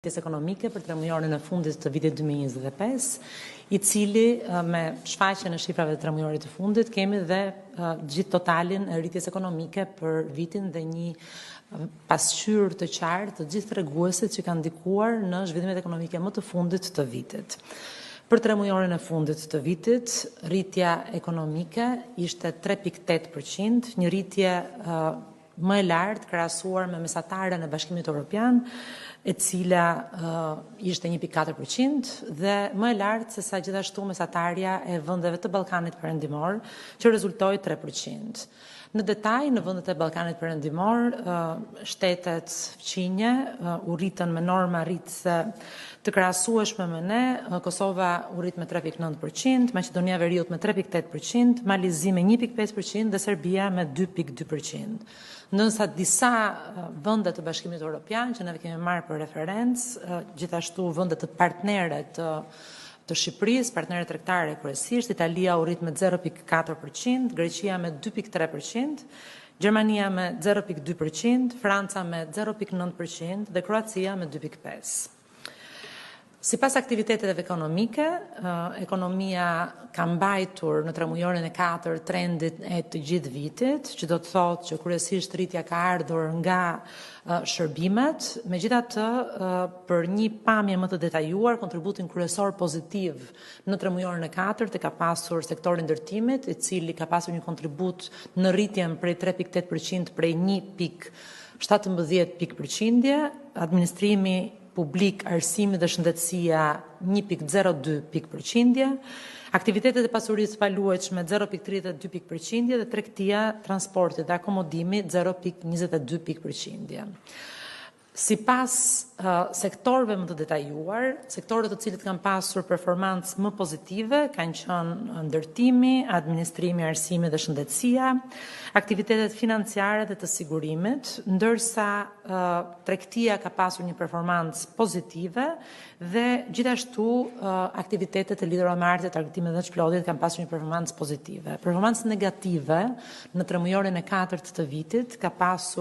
Rritjes ekonomike për tremujorin e fundit të vitit 2025, i cili me shfaqjen e shifrave të tremujorit të fundit kemi dhe gjithë totalin e rritjes ekonomike për vitin dhe një pasqyrë të qartë të gjithë treguesit që kanë ndikuar në zhvillimet ekonomike më të fundit të vitit. Për tremujorin e fundit të vitit, rritja ekonomike ishte 3.8%, një rritje më e lartë krahasuar me mesataren e Bashkimit Evropian, e cila ishte 1.4% dhe më e lartë se sa gjithashtu mesatarja e vendeve të Ballkanit Perëndimor, që rezultoi 3%. Në detaj, në vendet e Ballkanit Perëndimor, shtetet fqinje u rritën me norma rritëse të krahasueshme me ne. Kosova u rrit me 3.9%, Maqedonia e Veriut me 3.8%, Mali i Zi me 1.5% dhe Serbia me 2.2%. Ndërsa disa vende të Bashkimit Evropian që ne kemi marrë për referencë, gjithashtu vende të partnere të Shqipërisë, partnere tregtare kryesisht, Italia u rrit me 0.4%, Greqia me 2.3%, Gjermania me 0.2%, Franca me 0.9% dhe Kroacia me 2.5%. Sipas aktiviteteve ekonomike, ekonomia ka mbajtur në tremujorin e katërt trendin e të gjithë vitit, që do të thotë që kryesisht rritja ka ardhur nga shërbimet. Megjithatë, për një pamje më të detajuar, kontributin kryesor pozitiv në tremujorin e katërt e ka pasur sektori i ndërtimit, i cili ka pasur një kontribut në rritjen prej 3.8% prej 1.17 pikë përqindje, administrimi publik, arsimi dhe shëndetësia 1.02 pikë përqindje, aktivitetet e pasurisë së paluajtshme 0.32 pikë përqindje dhe tregtia, transporti dhe akomodimi 0.22 pikë përqindje. Sipas sektorëve më të detajuar, sektorët të cilët kanë pasur performancë më pozitive kanë qenë ndërtimi, administrimi, arsimi dhe shëndetësia, aktivitetet financiare dhe të sigurimit, ndërsa tregtia ka pasur një performancë pozitive dhe gjithashtu aktivitetet e lidhura me artet, argëtimin dhe çlodhjet kanë pasur një performancë pozitive. Performancë negative në tremujorin e katërt të vitit ka pasur